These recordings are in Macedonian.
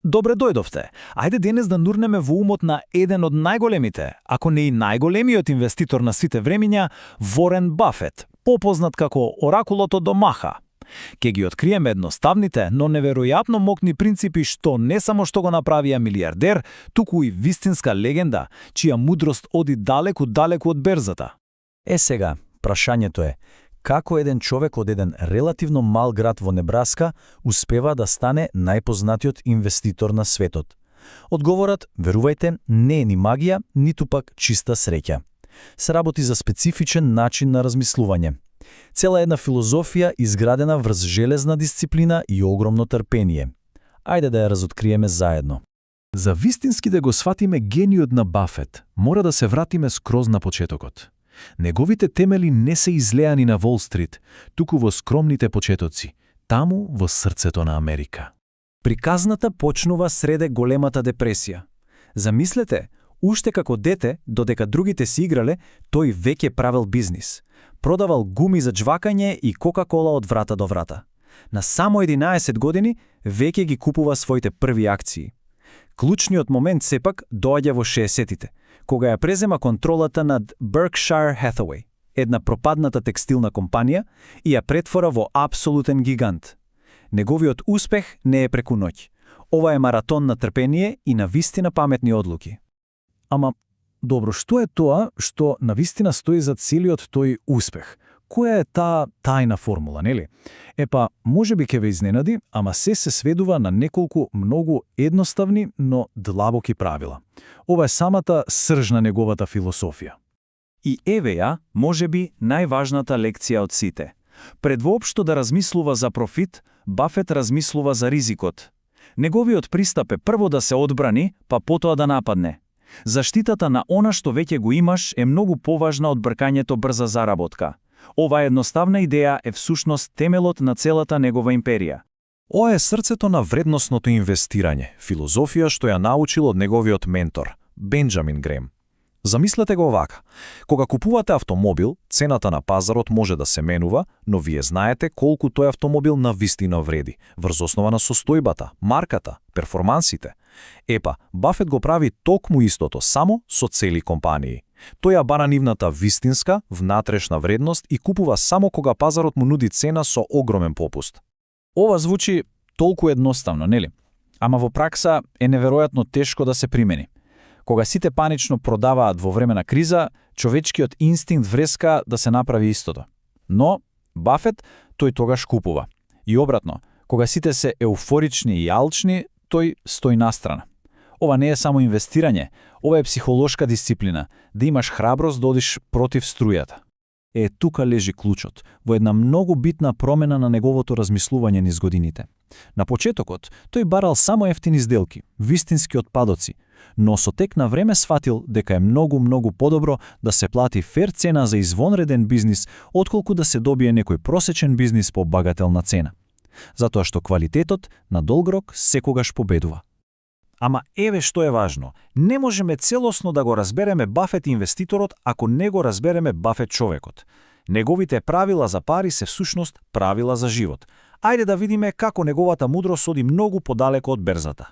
Добре дојдовте. Ајде денес да нурнеме во умот на еден од најголемите, ако не и најголемиот инвеститор на сите времиња, Ворен Бафет, попознат како оракулото до Маха. Ке ги откриеме едноставните, но неверојатно мокни принципи што не само што го направија милиардер, туку и вистинска легенда, чија мудрост оди далеку од берзата. Сега, прашањето е, како еден човек од еден релативно мал град во Небраска успева да стане најпознатиот инвеститор на светот? Одговорот, верувајте, не е ни магија, ниту пак чиста среќа. Се работи за специфичен начин на размислување. Цела една филозофија изградена врз железна дисциплина и огромно трпение. Ајде да ја разоткриеме заедно. За вистински да го сватиме гениот на Бафет, мора да се вратиме скроз на почетокот. Неговите темели не се излеани на Волл Стрит, туку во скромните почетоци, таму во срцето на Америка. Приказната почнува среде големата депресија. Замислете, уште како дете, додека другите си играле, тој веќе правел бизнис. Продавал гуми за джвакање и Кока-кола од врата до врата. На само 11 години веќе ги купува своите први акции. Клучниот момент сепак доаѓа во 60-тите, кога ја презема контролата над Berkshire Hathaway, една пропадната текстилна компанија, и ја претвора во апсолутен гигант. Неговиот успех не е преку ноќ. Ова е маратон на трпение и на вистина паметни одлуки. Ама, добро, што е тоа што навистина стои за целиот тој успех? Која е таа тајна формула, нели? Може би ќе ве изненади, ама се сведува на неколку многу едноставни, но длабоки правила. Ова е самата срж на неговата философија. И еве ја, може би, најважната лекција од сите. Пред воопшто да размислува за профит, Бафет размислува за ризикот. Неговиот пристап е прво да се одбрани, па потоа да нападне. Заштитата на она што веќе го имаш е многу поважна од бркањето брза заработка. Ова едноставна идеја е всушност темелот на целата негова империја. Ова е срцето на вредносното инвестирање, филозофија што ја научил од неговиот ментор, Бенџамин Грем. Замислете го овака. Кога купувате автомобил, цената на пазарот може да се менува, но вие знаете колку тој автомобил навистина вреди, врз основа на состојбата, марката, перформансите. Бафет го прави токму истото, само со цели компании. Тој ја бара нивната вистинска, внатрешна вредност и купува само кога пазарот му нуди цена со огромен попуст. Ова звучи толку едноставно, нели? Ама во пракса е неверојатно тешко да се примени. Кога сите панично продаваат во време на криза, човечкиот инстинкт вреска да се направи истото. Но Бафет тој тогаш купува. И обратно, кога сите се еуфорични и алчни, тој стои настрана. Ова не е само инвестирање, ова е психолошка дисциплина, да имаш храброст да одиш против струјата. Тука лежи клучот, во една многу битна промена на неговото размислување низ годините. На почетокот, тој барал само ефтини сделки, вистински отпадоци, но со тек на време сватил дека е многу подобро да се плати фер цена за извонреден бизнис, отколку да се добие некој просечен бизнис по багателна цена. Затоа што квалитетот на долг рок секогаш победува. Ама еве што е важно. Не можеме целосно да го разбереме Бафет инвеститорот ако не го разбереме Бафет човекот. Неговите правила за пари се всушност правила за живот. Ајде да видиме како неговата мудрост оди многу подалеку од берзата.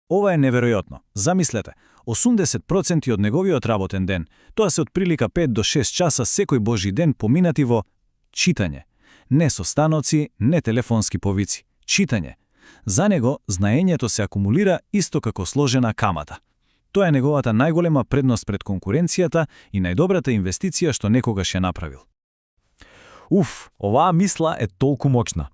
Ова е неверојатно. Замислете, 80% од неговиот работен ден, тоа се отприлика 5 до 6 часа секој божи ден поминати во читање. Не состаноци, не телефонски повици. Читање. За него, знаењето се акумулира исто како сложена камата. Тоа е неговата најголема предност пред конкуренцијата и најдобрата инвестиција што некогаш ја направил. Оваа мисла е толку мощна.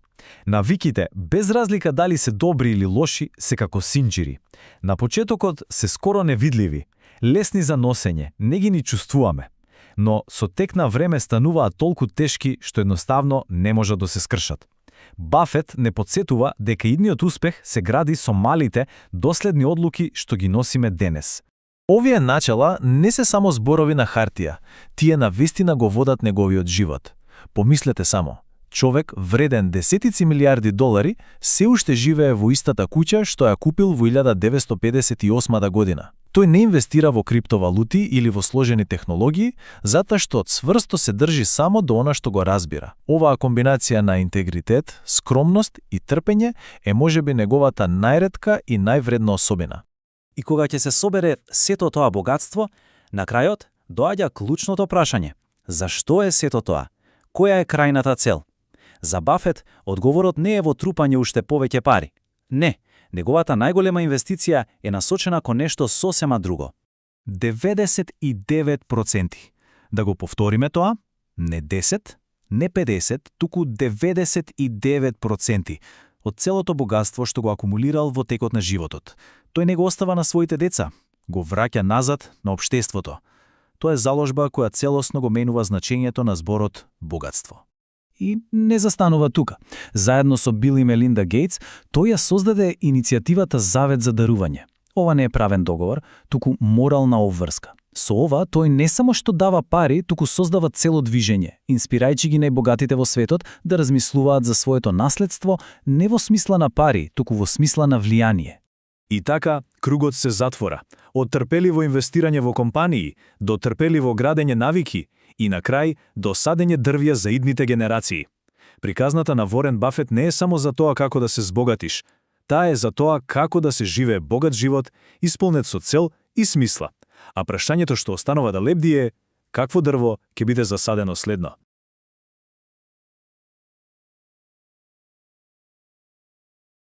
Навиките, без разлика дали се добри или лоши, се како синџири. На почетокот се скоро невидливи, лесни за носење, не ги ни чувствуваме. Но со тек на време стануваат толку тешки што едноставно не можат да се скршат. Бафет не подсетува дека идниот успех се гради со малите, доследни одлуки што ги носиме денес. Овие начала не се само зборови на хартија, тие навистина го водат неговиот живот. Помислете само, човек вреден десетици милиарди долари се уште живее во истата куќа што ја купил во 1958 година. Тој не инвестира во криптовалути или во сложени технологии, затоа што цврсто се држи само до она што го разбира. Оваа комбинација на интегритет, скромност и трпење е можеби неговата најретка и највредна особина. И кога ќе се собере сето тоа богатство, на крајот доаѓа клучното прашање. Зашто е сето тоа? Која е крајната цел? За Бафет одговорот не е во трупање уште повеќе пари. Не, неговата најголема инвестиција е насочена кон нешто сосема друго. 99%. Да го повториме тоа? Не 10, не 50, туку 99% од целото богатство што го акумулирал во текот на животот. Тој не го остава на своите деца, го враќа назад на општеството. Тоа е заложба која целосно го менува значењето на зборот богатство. И не застанува тука. Заедно со Бил и Мелинда Гейтс, тој ја создаде иницијативата Завет за дарување. Ова не е правен договор, туку морална обврска. Со ова, тој не само што дава пари, туку создава цело движење, инспирајќи ги најбогатите во светот да размислуваат за своето наследство не во смисла на пари, туку во смисла на влијание. И така, кругот се затвора. Од трпеливо инвестирање во компании, до трпеливо градење навики и на крај до садење дрвја за идните генерации. Приказната на Ворен Бафет не е само за тоа како да се збогатиш, таа е за тоа како да се живее богат живот, исполнет со цел и смисла. А прашањето што останува да лебди е какво дрво ќе биде засадено следно.